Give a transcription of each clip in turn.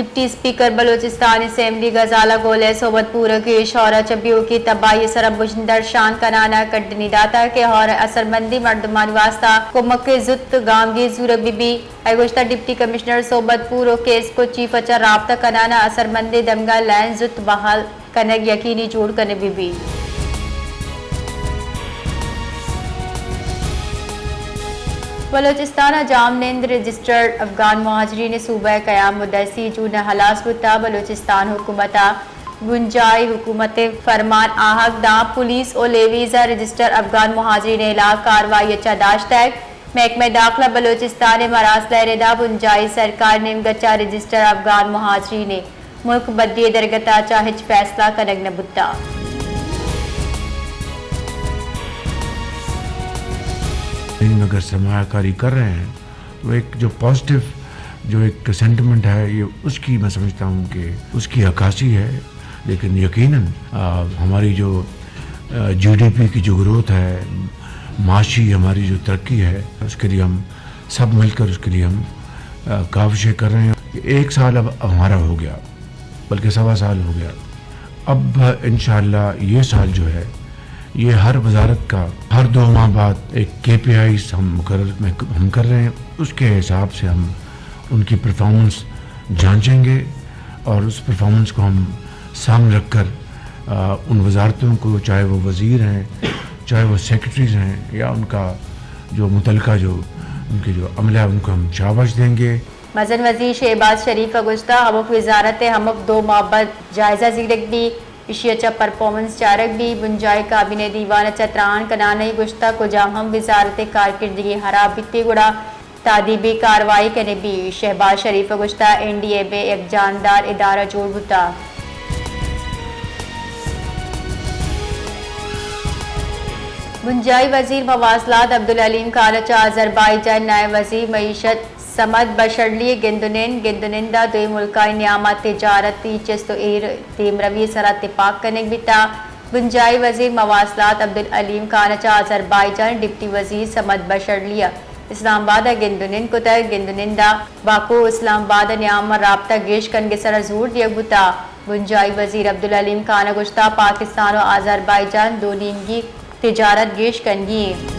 Deputy speaker Balochistan اسمبلی غزالہ گل ء صحبت پورو گیش ہور ء چہ بیوکی تباہی ء سرا بژن درشان کنان ء کڈنی داتگ کہ ہور ء اثرمندیں مردمانی واستہ کمک ء زوت گامگیج زورگ بہ بیت۔ آئی ء گوشتگ ڈپٹی کمشنر صحبت پورو کیسکو چیف ء چہ رابطہ کنان ء اثرمندیں دمگاں لائن زوت بحال کنگ یقینی جوڑ کنگ بہ بیت۔ بلوچستان ء جام نند رجسٹرڈ افغان مہاجرین صوبہ ء قیام ء دسی جون ء ہلاس بوتگ۔ بلوچستان حکومت ء بنجاہی حکومت ء فرمان آہگ داں پولیس ء لیویز ء رجسٹر افغان مہاجرین ء ہلاک کاروائی ء چہ داشتگ۔ محکمہ داخلہ بلوچستان ء مراسلہ ء ردا بنجاہی سرکار نیمگ ء چہ رجسٹر افغان مہاجرین ء ملک بدی ء درگت ء چہ ہچ فیصلہ کنگ نہ بوتگ۔ اگر سرمایہ کاری کر رہے ہیں تو ایک جو پازیٹیو جو ایک سینٹیمنٹ ہے، یہ اس کی میں سمجھتا ہوں کہ اس کی عکاسی ہے، لیکن یقیناً آ، ہماری جو آ، جی ڈی پی کی جو گروتھ ہے، معاشی ہماری جو ترقی ہے، اس کے لیے ہم سب مل کر اس کے لیے ہم آ، کاوشیں کر رہے ہیں۔ ایک سال اب ہمارا ہو گیا، بلکہ سوا سال ہو گیا۔ اب انشاءاللہ یہ سال جو ہے، یہ ہر وزارت کا ہر دو ماہ بعد ایک کے پی آئیز ہم مقرر میں ہم کر رہے ہیں، اس کے حساب سے ہم ان کی پرفارمنس جانچیں گے اور اس پرفارمنس کو ہم سامنے رکھ کر آ، ان وزارتوں کو، چاہے وہ وزیر ہیں، چاہے وہ سیکرٹریز ہیں یا ان کا جو متعلقہ جو ان کے جو عملہ ہے ان کو ہم شاباش دیں گے۔ مزن وزیر شہباز شریف ء گوشتگ ہمک وزارت ء ہمک دو ماہ بعد جائزہ زیرگ بیت، ایشی ء چہ پرفارمنس چارگ بیت۔ بنجاہی کابینہ دیوان ء چہ تران کنان ء گوشتگ کجام ہم وزارت ء کارکردگی ہراب بیت گڑا تادیبی کاروائی کنگ بیت۔ شہباز شریف ء گوشتگ این ڈی اے بے یک جاندار ادارہ جوڑ بوتگ۔ بنجاہی وزیر مواصلات عبدالحلیم خان ء چہ آذربائیجان نائب وزیر معیشت صمد بشرلی ء گند ء نند، گند ء نند ء دوئیں ملکانی نیام ء تجارتی چست ء ایر دیمروی ء سرا تپاک کنگ بیتگ۔ بنجاہی وزیر مواصلات عبدالحلیم خان ء چہ آذربائیجان ڈپٹی وزیر صمد بشرلی ء اسلام آباد ء گند ء نند کتگ۔ گند ء نند ء باکو ء اسلام آباد ء نیام ء رابطہ گیش کنگ ء سرا زور دیگ بوتگ۔ بنجاہی وزیر عبدالحلیم خان ء گوشتگ پاکستان ء آذربائیجان دو نیمگی تجارت گیش کنگی انت۔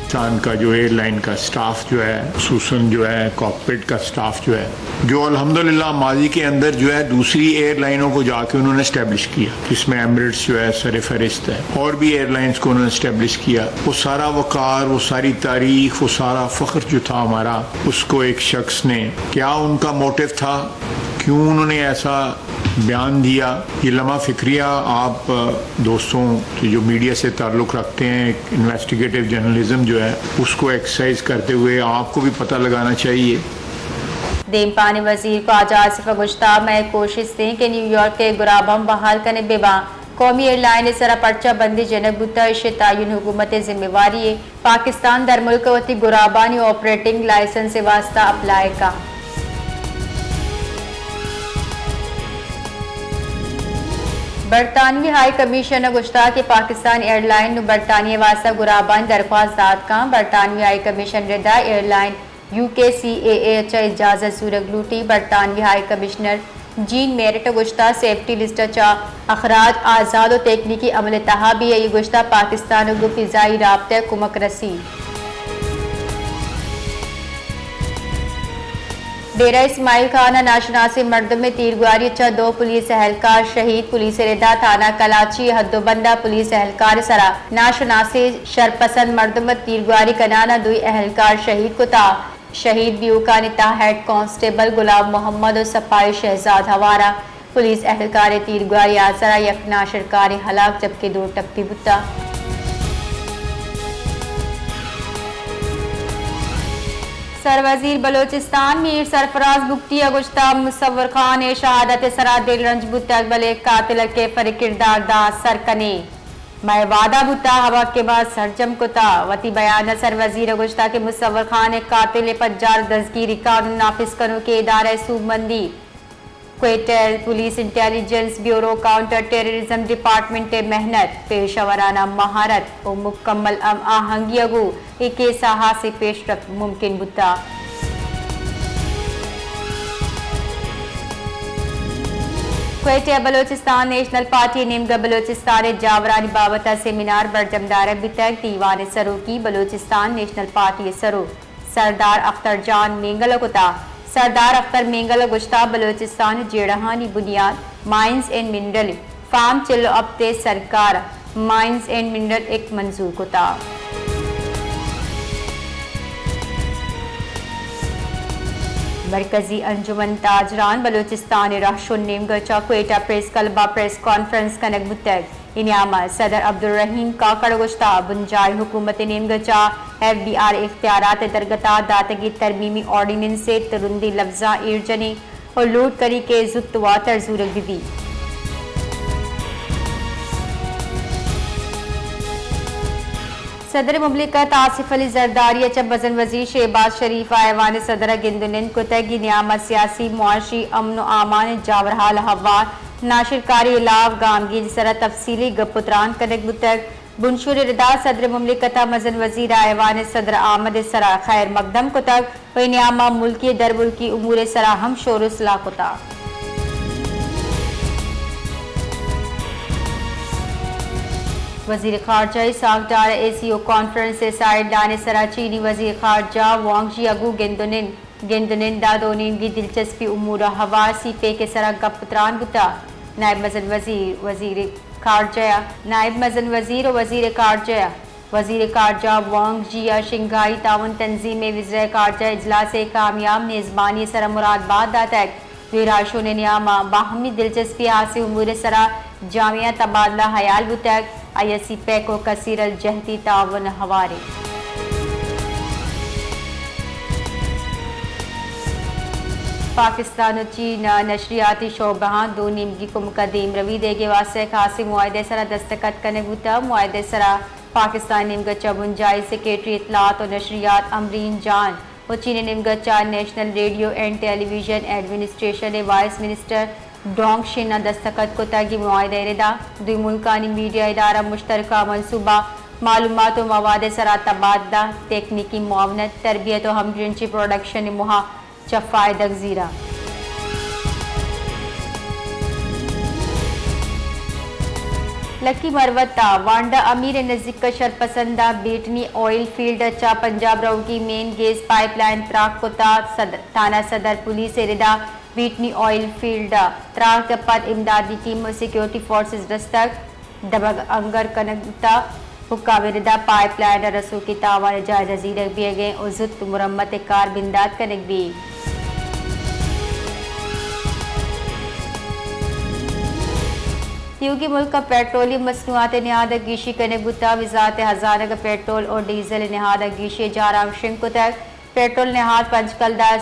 پاکستان کا جو ایئر لائن کا اسٹاف جو ہے، خصوصاً جو ہے کاکپٹ کا اسٹاف جو ہے، جو الحمدللہ ماضی کے اندر جو ہے دوسری ایئر لائنوں کو جا کے انہوں نے اسٹیبلش کیا، جس میں ایمریٹس جو ہے سر فہرست ہے، اور بھی ایئر لائنز کو انہوں نے اسٹیبلش کیا۔ وہ سارا وقار، وہ ساری تاریخ، وہ سارا فخر جو تھا ہمارا، اس کو ایک شخص نے، کیا ان کا موٹو تھا، کیوں انہوں نے ایسا بیان دیا؟ یہ لمحہ فکریہ آپ، آ، دوستوں جو میڈیا سے تعلق رکھتے ہیں، انویسٹیگیٹو جرنلزم جو ہے، اس کو ایکسرسائز کرتے ہوئے آپ کو بھی پتہ لگانا چاہیے۔ دیمپانی وزیر خواجہ آصف ء گوشتگ مئے کوشست انت کہ نیویارک ء گراباں بحال کنگ بہ باں۔ قومی ایئرلائن ء سرا پرچہ بندی جنگ بوتگ، ایشی ء تعین حکومت ء ذمہ واری یے۔ پاکستان درملک ء وتی گرابانی آپریٹنگ لائسنس ء واستہ اپلائی کنت۔ برطانوی ہائی کمیشن ء گوشتگ کہ پاکستان ایئرلائن نوں برطانیہ ء واستہ گرابانی درخواست دات کنت۔ برطانوی ہائی کمیشن ء ردا ایئرلائن یو کے سی اے اے ء چہ اجازت زورگ لوٹیت۔ برطانوی ہائی کمشنر جین میرٹ ء گوشتگ سیفٹی لسٹ ء چہ اخراج آزاد ء تکنیکی عمل ء تہا بیت۔ آئی ء گوشتگ پاکستان ء گوں فضائی رابطہ ء کمک رسیت۔ ڈیرہ اسماعیل خان ء ناشناسیں مردمے تیرگواری ء چہ دو پولیس اہلکار شہید۔ پولیس ء ردا تھانہ کلاچی ء حد ء بند ء پولیس اہلکار ء سرا ناشناسیں شرپسند مردم ء تیرگواری کنان ء دوئیں اہلکار شہید کتگ۔ شہید بیوکانی تہا ہیڈ کانسٹیبل غلام محمد و سپاہی شہزاد ہوار ء پولیس اہلکارے تیرگواری آسرا یک ناشرکاریں ہلاک جبکہ دو ٹپی بوتگ۔ سروزیر بلوچستان میر سرفراز بگٹی ء گوشتگ مصور خان ء شہادت ء سرا دل رنج بوتگ بلے قاتل ء کیفر کردار داں سر کنیں۔ مئے وعدہ بوتگ، ہما کہ ما سرجم کتگ۔ وتی بیان ء سروزیر ء گوشتگ کہ مصور خان ء قاتل ء پجار دزگیری قانون نافذ کنوکیں ادارہ ء سوبمندی Quetta police intelligence bureau counter terrorism department ءِ محنت، پیشہ ورانہ مہارت ءُ مکمل ہم آہنگی ءَ گوں اے کیس ءَ ہاسیں پیشرفت ممکن بوتگ۔ کوئٹہ ءَ بلوچستان نیشنل پارٹی ءِ نیمگ ءَ بلوچستان ءِ جاورانی بابت ءَ سیمینار برجم دارگ بیتگ۔ دیوان ءِ سروکی بلوچستان نیشنل پارٹی ءِ سروک سردار اختر جان مینگل ءَ کتگ۔ سردار اختر مینگل ءَ گوشتگ، بلوچستان ءِ جیڑہانی بنیاد مائنز اینڈ منرل انت۔ فارم چل ءُ ہپت ءِ سرکار ءَ مائنز اینڈ منرل ایکٹ منظور کتگ۔ مرکزی انجمن تاجران بلوچستان ءِ رہشون ءِ نیمگ ءَ چہ کوئٹہ پریس کلب ءَ پریس کانفرنس کنگ بوتگ۔ اے نیام ءَ صدر عبدالرحیم کاکڑ ءَ گوشتگ، بنجاہی حکومت ءِ نیمگ ءَ چہ ایف بی آر ءِ اختیارات ءِ درگت ءَ داتگیں ترمیمی آرڈیننس ءِ ترندیں لبزاں ایر جنیں ءُ لوٹ کنیں کہ زوت واتر زورگ بہ بیت۔ صدر مملکت آصف علی زرداری ءَ چہ مزن وزیر شہباز شریف ءَ ایوان صدر ءَ گند ءُ نند کتگ۔ اے نیام ءَ سیاسی، معاشی، امن ءُ امان ءِ جاورحال ءَ ہوار ناشرکاری ءِ ہلاپ گامگیج ءِ سرا تفصیلی گپ ءُ تران کنگ بوتگ۔ بنشون ءِ ردا صدر مملکت ءَ مزن وزیر ءَ ایوان صدر آمد ءِ سرا خیر مقدم کتگ ءُ اے نیام ءَ ملکی ءُ درملکی امور ءِ سرا ہم شور ءُ صلاح کتگ۔ وزیر خارجہ ءِ ساکدار ءَ اے سی او کانفرنس ءِ سائیڈ لائن ءِ سرا چینی وزیر خارجہ وانگ ژی ءَ گوں گند ءُ نند گند ءُ نند ءَ دو نیمگی دلچسپی امور ءَ ہوار سی پیک ءِ سرا گپ ءُ تران بوتگ۔ نائب مزن وزیر، وزیر خارجہ، نائب مزن وزیر ءُ وزیر خارجہ، وزیر خارجہ وانگ ژی ءَ شنگھائی تعاون تنظیم ءِ وزرائے خارجہ اجلاس ءِ کامیاب میزبانی ءِ سرا مراد بات داتگ۔ دوئیں رہشون ءِ نیام ءَ باہمی دلچسپی ءِ ہاسیں امور ءِ سرا جامع تبادلہ ہیال بوتگ۔ آئی ءَ سی پیک ءُ کثیر الجہتی تعاون ءَ ہوار انت۔ پاکستان ءُ چین ءِ نشریاتی شعبہاں دو نیمگی کمک ءَ دیمروی دیگ ءِ واستہ یک ہاسیں معاہدہ ءِ سرا دستخط کنگ بوتگ۔ معاہدہ ءِ سرا پاکستان ءِ نیمگ ءَ چہ بنجاہی سیکرٹری اطلاعات ءُ نشریات امرین جان ءُ چین ءِ نیمگ ءَ چہ national radio and television administration ءِ وائس منسٹر ڈونگ شن ءَ دستخط کتگ۔ اے معاہدہ ءِ ردا دوئیں ملکانی میڈیا ادارہ مشترکہ منصوبہ، معلومات ءُ مواد ءِ سرا تبادلہ، تکنیکی معاونت، تربیت ءُ ہمگرنچی پروڈکشن ءِ موہ ءَ چہ فائدگ زیراں۔ لکی مروت ءَ وانڈہ امیر ءِ نزیک ءَ شرپسنداں بیٹنی آئل فیلڈ ءَ چہ پنجاب روگی مین گیس پائپ لائن تراک کتگ۔ صد-، تھانہ صدر پولیس ءِ ردا بیٹنی آئل فیلڈ ءَ تراک ءَ پد امدادی ٹیم ءُ سیکورٹی فورسز رستگ، دمگ انگر کنگ بوتگ۔ حکام ءِ ردا پائپ لائن ءَ رسوکی تاوان ءِ جائزہ زیرگ بیگ ءَ انت ءُ زوت مرمت ءِ کار بندات کنگ بیت۔ تیوگیں ملک ءَ پیٹرولیم مصنوعات ءِ نہاد ءَ گیشی کنگ بوتگ۔ وزارت ہزانگ ءَ پیٹرول ءُ ڈیزل ءِ نہاد ءَ گیشی ءِ جارہم شنگ کتگ۔ پیٹرول ءِ نہاد پنچ کلدار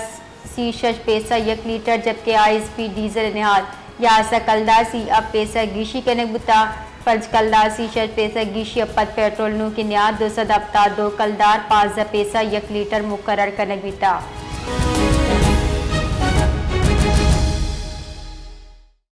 سی شش پیسہ یک لیٹر، جبکہ ہائی اسپیڈ ڈیزل ءِ نہاد یازدہ کلدار سی ہپت پیسہ گیشی کنگ بوتگ۔ پنچ کلدار سی شش پیسہ گیشی ءَ پد پیٹرول نوکیں نہاد دو سد ہپتاد دو کلدار پانزدہ پیسہ یک لیٹر مقرر کنگ بیتگ۔